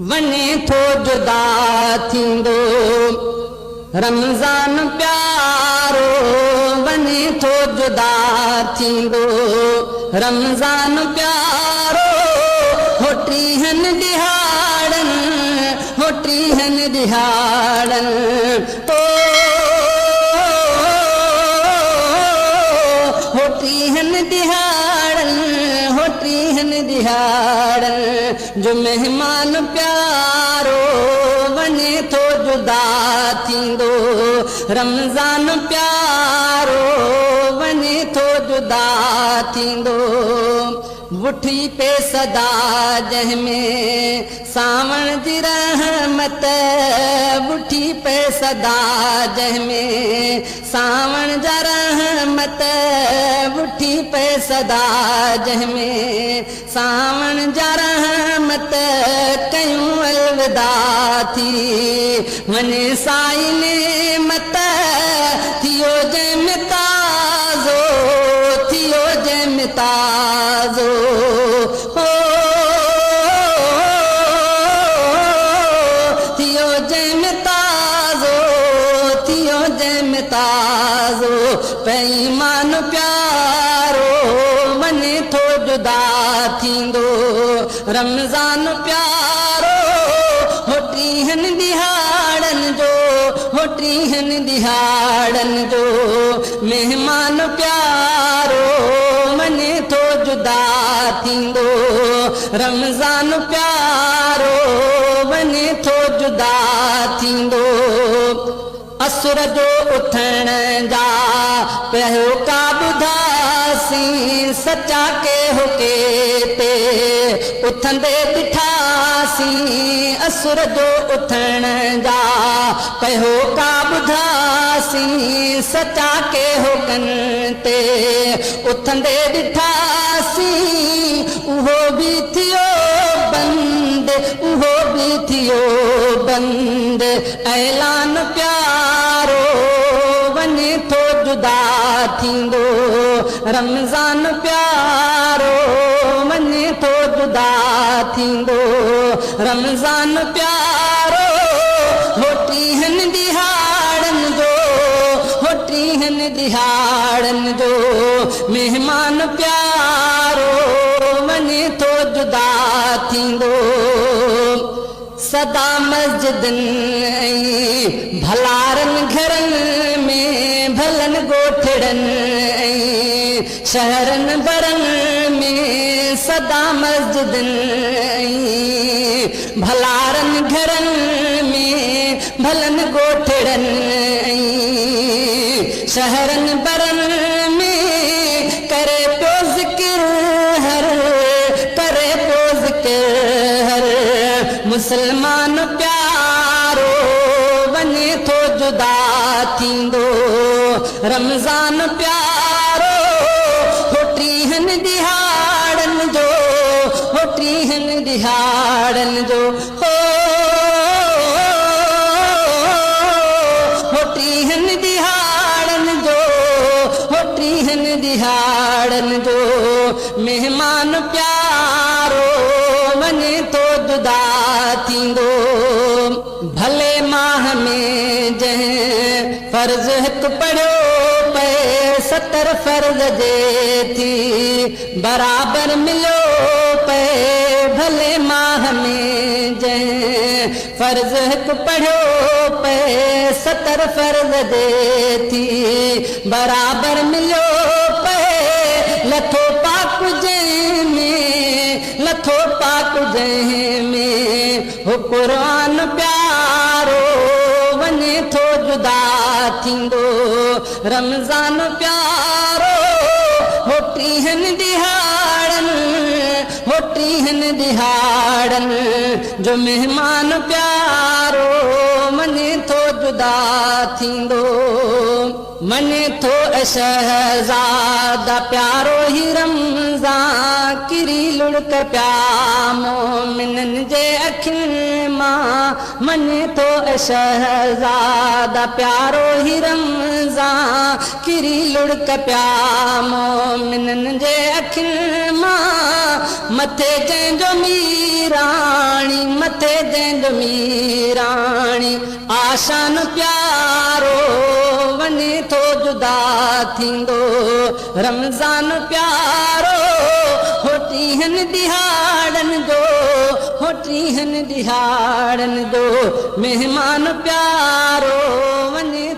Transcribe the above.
وڃي ٿو جدا ٿيندو رمضان پيارو وڃي ٿو جدا ٿيندو رمضان پيارو هو ٽيهن ڏهاڙن هو ٽيهن ڏهاڙن او هو ٽيهن ڏهاڙن هو ٽيهن ڏهاڙن جو مهمان پيارو وڃي ٿو جدا ٿيندو رمضان پيارو وڃي ٿو جدا ٿيندو وٺي پي صدا جنهن ۾ سانوڻ جي رحمت وٺي پي صدا جنهن ۾ سانوڻ جا رحمت وٺي پي صدا جنهن ۾ سانوڻ جا رحمت ڪيون الوداع ٿي وڃي سائي نعمت ٿيو جنهن ۾ تازو ٿيو جنهن ۾ تازو هو ٿيو جنهن ۾ تازو ٿيو جنهن ۾ تازو پيمان پيارو وڃي ٿو جدا ٿيندو رمضان پيارو هو ٽيهن ڏهاڙن جو هو ٽيهن ڏهاڙن جو مهمان پيارو وڃي ٿو جدا ٿيندو رمضان پيارو وڃي ٿو جدا ٿيندو. اسر جو اٿڻ جا پهوڪا ٻڌاسين، سچا ڪي هوڪي تي اٿندي ڏٺاسين. اسر جو اٿڻ جا پهوڪا ٻڌاسين، سچا ڪي هوڪن تي اٿندي ڏٺاسين. اهو به ٿيو بند، اهو به ٿيو بند. اعلان پيارو وڃي ٿو جدا ٿيندو رمضان پيارو وڃي ٿو جدا ٿيندو رمضان پيارو هو ٽيهن ڏهاڙن جو هو ٽيهن ڏهاڙن جو مهمان پيارو وڃي ٿو جدا ٿيندو. سدا مسجدن ۽ ڀلارن گهرن ۾، ڀلن ڳوٺڙن ۽ شهرن برن ۾، سدا مسجدن ۽ ڀلارن گهرن ۾، ڀلن ڳوٺڙن ۽ شهرن برن ۾، ڪري پيو ذڪر هر، ڪري پيو ذڪر هر، مسلمان پيارو وڃي ٿو جدا ٿيندو، رمضان پيارو هو ٽيهن ڏهاڙن جو، هو ٽيهن ڏهاڙن جو، هو هو ٽيهن ڏهاڙن جو، هو ٽيهن ڏهاڙن جو مهمان پيارو وڃي ٿو جدا ٿيندو. ڀلي ماهه ۾ جنهن فرض هڪ پڙهيو پئي ستر فرض جي ٿي برابر مليو پئي ڀلي ماهه ۾ جنهن فرض هڪ پڙهيو پئي ستر فرض جي ٿي برابر مليو پئي لٿو پاڪ جنهن ۾ لٿو پاڪ جنهن ۾ هو قرآن پيارو وڃي ٿو جدا ٿيندو رمضان پيارو هو ٽيهن ڏهاڙن هو ٽيهن ڏهاڙن جو مهمان پيارو وڃي ٿو جدا ٿيندو. وڃي ٿو اي شهزادا پيارو هي رمضان ڪري لڙڪ پيا مومنن جي اکين مان وڃي ٿو اي شهزادا پيارو هي رمضان ڪري لڙڪ پيا مومنن جي اکين مان مٿي جنهن جو ميراڻي مٿي جنهن جو ميراڻي آشان پيارو وڃي ٿو جدا ٿيندو رمضان پيارو هو ٽيهن ڏهاڙن جو هو ٽيهن ڏهاڙن جو مهمان پيارو وڃي.